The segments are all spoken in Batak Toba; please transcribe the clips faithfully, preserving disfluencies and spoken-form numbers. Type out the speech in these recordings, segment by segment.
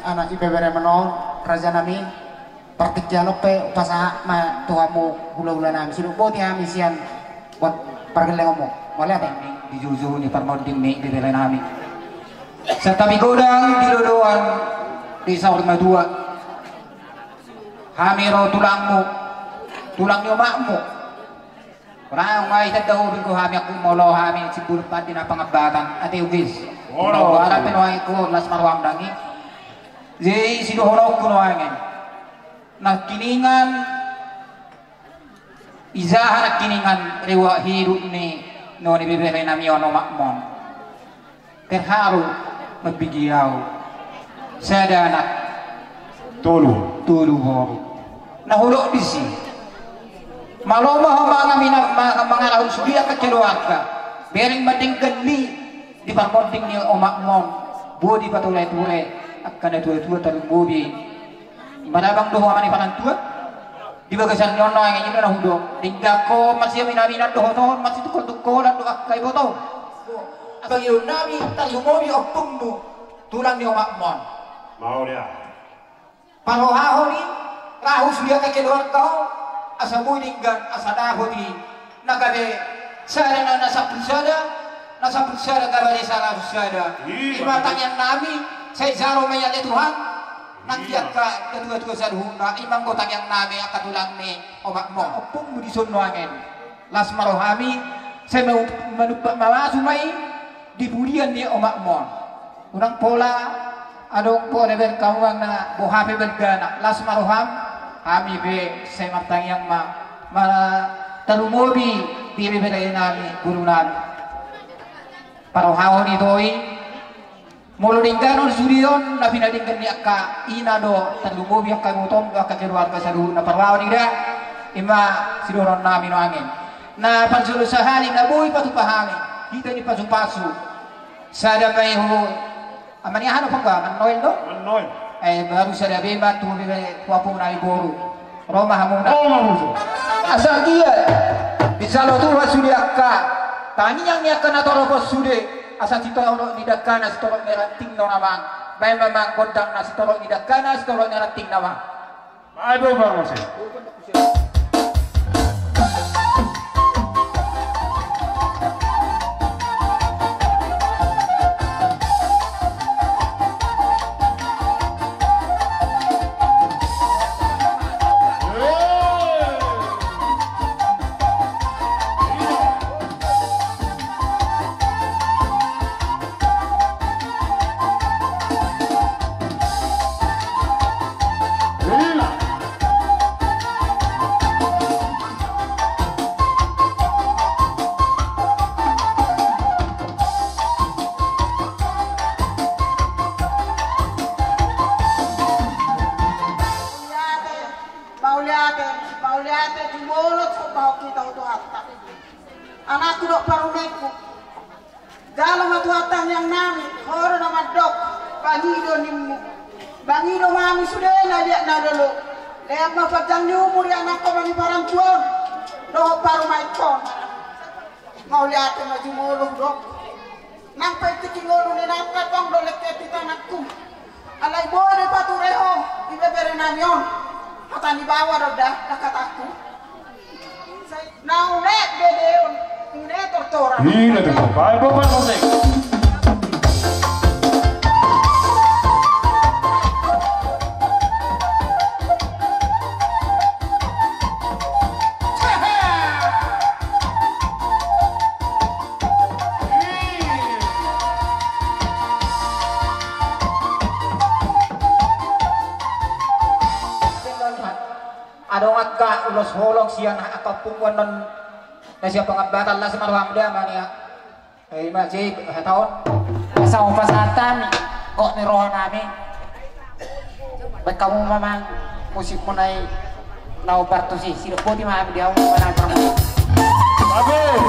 Anak ibebere ma on, raja nami, partingkian on pe hupasahat ma tu hamu hulahula nami, sidok boti hami sian, buat pargellengonmu. Mauliate. Di jujur ni parmonding ni ibebere nami. Santabi godang di dodoan di saur matua. Hami ro tulangmu, tulang ni omakmu. Ra nunga i tanda hobi ko hami, angkup molo hami simbur pandi na pangambatan ate ugis. Ora. Ora pe nuaeng ko las ma roham dang i. Jadi sidohononku nuaeng i. Nangkiningan, ijaha nangkiningan rewak hidup ni nuaeng ibebere nami on omakmu on. Terharu mambege au. Sada anak. Tolu. Tolu boru. Na hudok disi. Malo ma ho mangaminang, ma-, mangalahon sude angka keluarga. Bereng ma denggan ni di parmonding ni omakmu on. Boi dipatule-tule angka na tua-tua tarlumobi. Manabang do ho ama ni parantua. Di bagasan ni on nuaeng i do na hudok. Denggan ho masiaminaminan dohot on, masitungkol-tungkolan do angka iboto. Asa i do nami tarlumobi ompungmu, tulang ni omakmu on. Mauliate. Parrohahon i, rahu sude angka keluarga on, asa boi denggan, asa dapot i. Na gabe sada na, na sampulu sada, na sampulu sada gabe sada sampulu sada. Iya. I ma tangiang nami, sai jalo ma i ale Tuhan. Nang di angka na tua-tua saluhutna, i ma anggo tangiang nami angka tulang ni omakmu on. Ompungmu dison nuaeng i. Las ma rohami, sai ma-, manumpak mamasu ma i di pudian ni omakmu on. Unang pola adong bere-bere hamu na boha pe balgana, las ma roham, hami pe sai martangiang ma, ma tarlumobi di ibebere nami, boru nami. Parrohahon i do i, molo dengganon sude on na pinadenggan ni angka ina do, tarlumobi angka ibotom do, angka keluarga saluhutna, parrohahon i da, i ma sidohonon nami nuaeng i. Na parjolo sahali na boi patupa hami, hita ni pasu-pasu. Sada ma i hu, ama ni aha do panggo, Mannoel do? Mannoel. Eh, baru sada be ma tu be, be, tu ompung nami boru. Ro ma hamuna. Ro ma hamuna. Asa gia dijalo Tuhan sude angka tangiang ni angka na torop on sude, asa sitorop ni dangkana sitorop ni rantingna on amang. Baen ma amang gondangna sitorop ni dangkana sitorop ni rantingna amang. Baen ma amang. Mauliate, mauliate, mauliate, jumolo somba hita tu Tuhanta. Anakku dohot parumaenku. Jalo ma Tuhanta tangiang nami, ho do na mandok, pangido nimmu. Pangido ma hami sude na liat na lolo. Lean ma panjang ni umur i anakku, ama ni parantua on. Dohot parumaenku on. Mauliate ma jumolo hudok. Nang pe tingki ngolu ni nangka tong do lengket di tanganku. Alai boi do pature ho, ibebere nami on. Hata ni baoa do da, da hataku. Sai na une bede on, une tortoran. Ina tortoran. Baik, baik, baik, baik. Adong angka ulos holong sian angka ompungmu annon na sian Pangambatan, las ma roham da, ama ni. Ima, jadi hata on. Asa hupasahat hami gok ni roha nami. Baen hamu ma amang musikmuna i na hombar tusi. Sidok boti ma hami di hamu manang parmusik. Bagus.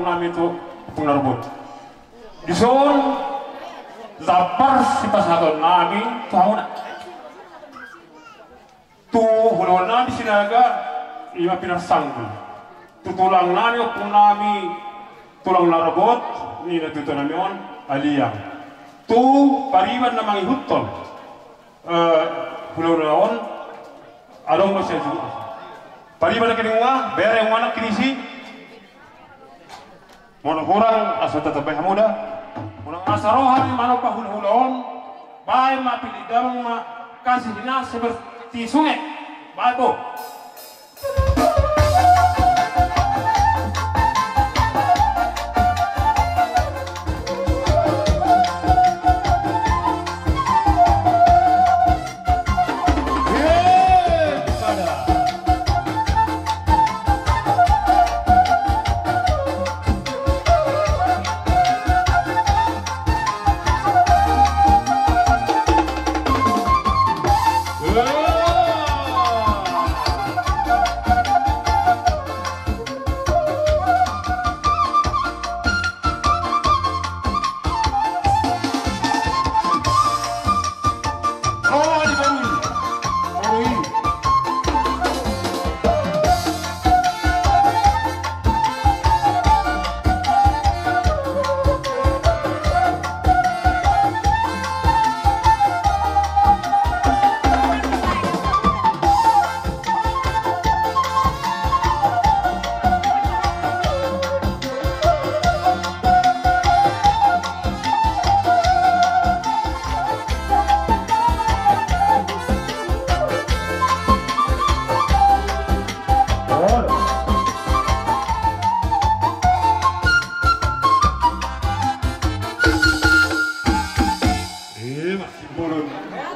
Nami tu Ompung Narobot. Dison jambar sipasahatonnami tu hamuna. Tu hulahula nami Sinaga, ima pinarsanggul. Tu tulang nami, ompung nami, tulang Narobot, ni natuatua nami on, Aliang. Tu pariban na mangihuthon, eh, hulahula on, adong do sian julu. Pariban na kedua, bere nunga na kinisi. Molo hurang, asa tatambai hamu da. Molo asa roha ni manomba hulahula on, baen ma pillit damang ma, kasih nasi seperti sungai. Baen bo.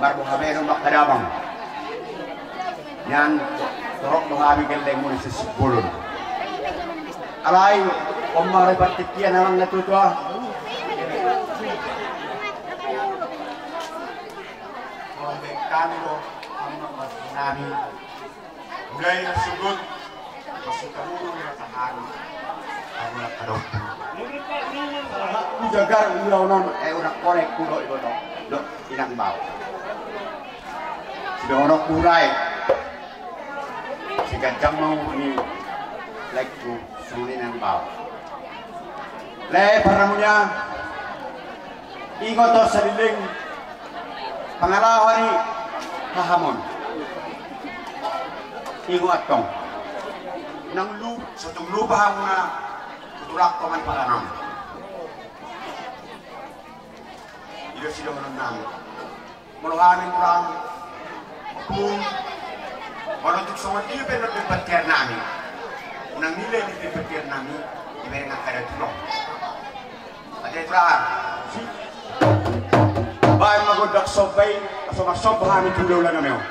Marboha be do mangkadabang. Nian torop do hami gellengmuna sian Simbolon. Alai on ma ro partingkian, amang natuatua. Molo baen hami do, amang marboha nami. Mulai na sugut, masuk ke rumah, mulai ke hari. Aku nak kadok. Aku jaga ulaon on, eh, udah korek kulo iboto. Dok, inang bao. Sudah ono kurai. Siganjang mau ni, like ku, sunguni inang bao. Lae, parnamunia, ingot on saleleng, pangalaho ni hahamon. Ingot antong. Nang lu, so tung lupa hamuna, tutulak paman panganon. I do sidohonon nami. Molo hami hurang, ompung, molo tung songon dia pe na dohot tiar nami, unang nilai ni dohot tiar nami, dibereng angka datulo. Ate tulang. Baen ma gondang somba i, asa marsomba hami tu hulahula nami on.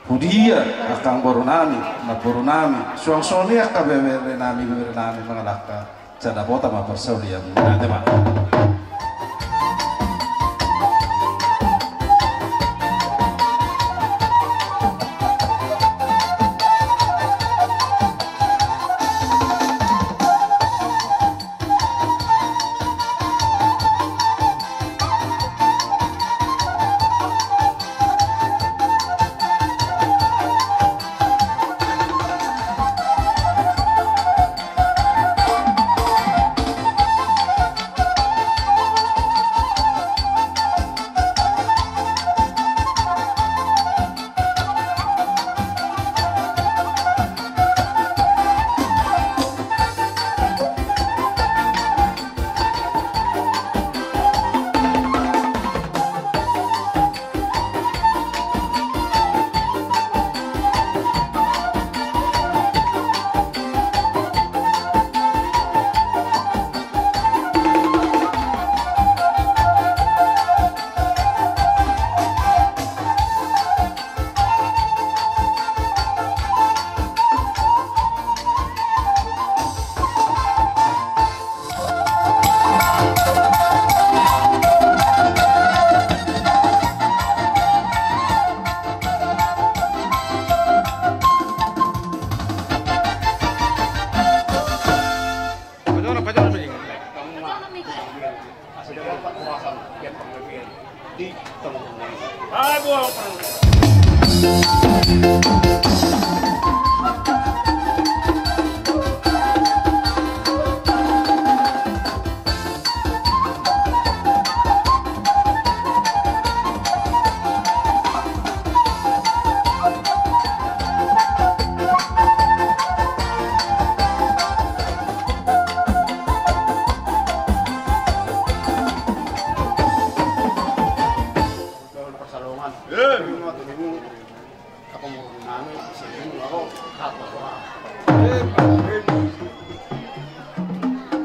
Hudia angka boru nami, namboru nami, suang songon i angka bebere nami, bebere nami mangalangka, jala dapotan ma parsaulian. Mauliate ma.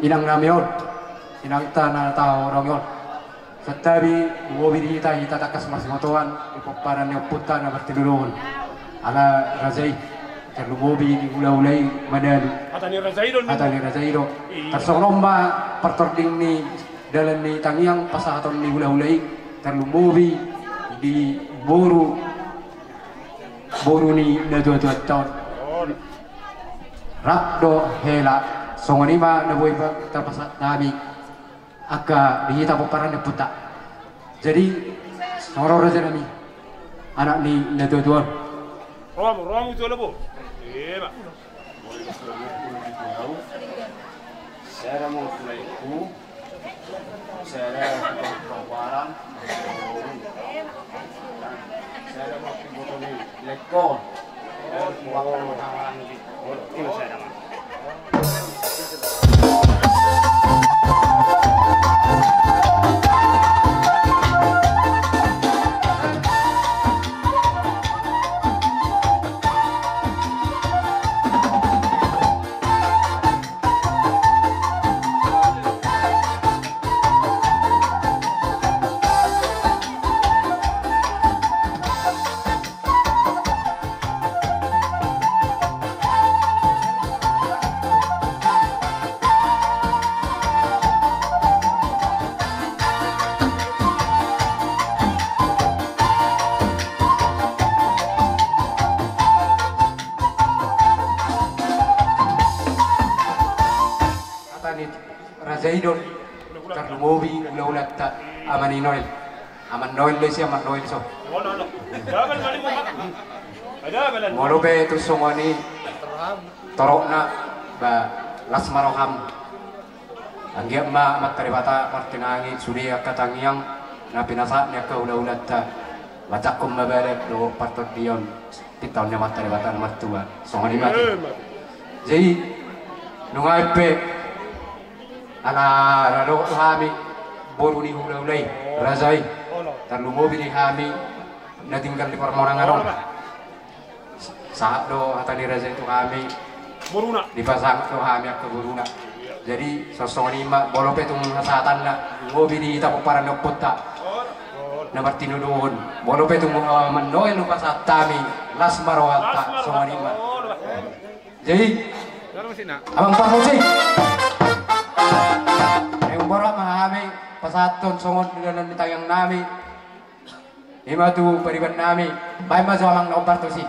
Inang nami on, inangta na tahaholongi on. Santabi, lumobi di hita, hita tangkas marsibotoan di pomparan ni ompunta na martinodohon. Ala raja i, tarlumobi di hulahula i manalu. Hata ni raja i do. Hata ni raja i do. Tarsongon on ma partording ni dalan ni tangiang pasahaton ni hulahula i, tarlumobi di boru, boru ni natuatuanta on. Rap do hela, songon i ma na boi tarpasahat nami. Angka di hita pomparan ni ompunta. Jadi, songon on raja nami, anak ni natuatua on. Roam, roam tu ala bo. Ema. Sada ma tu laengku. Sada ma tu laengku. Sada ma tu laengku. Hata ni raja i do, tarlumobi hulahulanta, Ama ni Noel. Ama Noel do isi, Ama Noel so. Molo pe tung songon i torokna, ba, las ma roham. Anggiat ma Amanta Debata martinangi sude angka tangiang na pinasahat ni angka hulahulanta. Manjangkon ma badan dohot partondion. Pintaon ni Amanta Debata na martua. Songon i ma. Jadi, nunga i pe, ala na dohot hami boru ni hulahula i, raja i, tarlumobi di hami na tinggal di parmonangan on. Sahat do hata ni raja i tu hami. Boruna. Dipasahat do hami angka boruna. Jadi, songon i ma, molo pe tung hasahatanna, lumobi di hita pomparan ni ompunta. Na martinodohon, molo pe tung, eh, mannoe lupa sahat hami, las ma rohanta, songon i ma. Jadi, amang parmusik, naeng borat ma hami pasahathon songon di dalan ni tangiang nami. I ma tu pariban nami, baen ma jo amang na ombar tusi.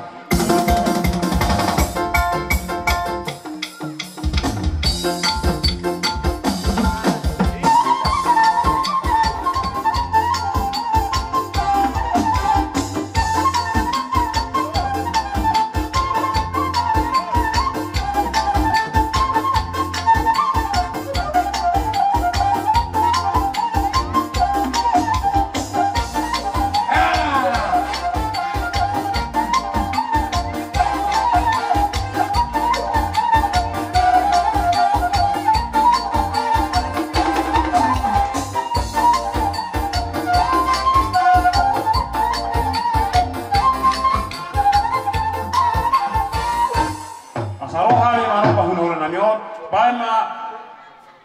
Asa roha ni manang pahuna-huna nami on, baen ma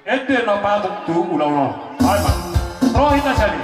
ende na patut tu ulaon on. Baen ma. Ro hita sian i.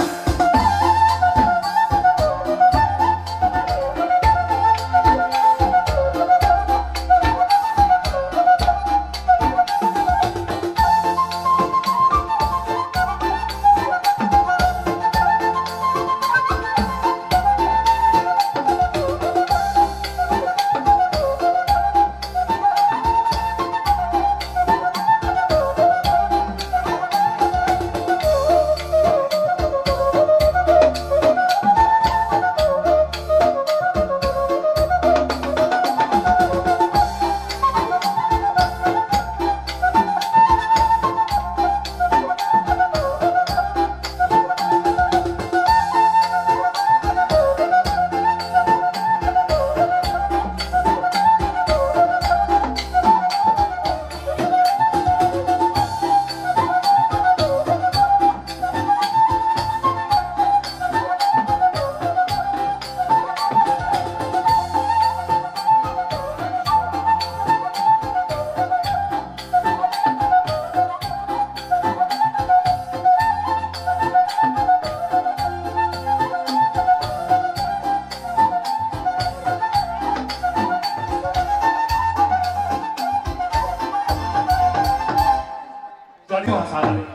Jadi, wah, salah.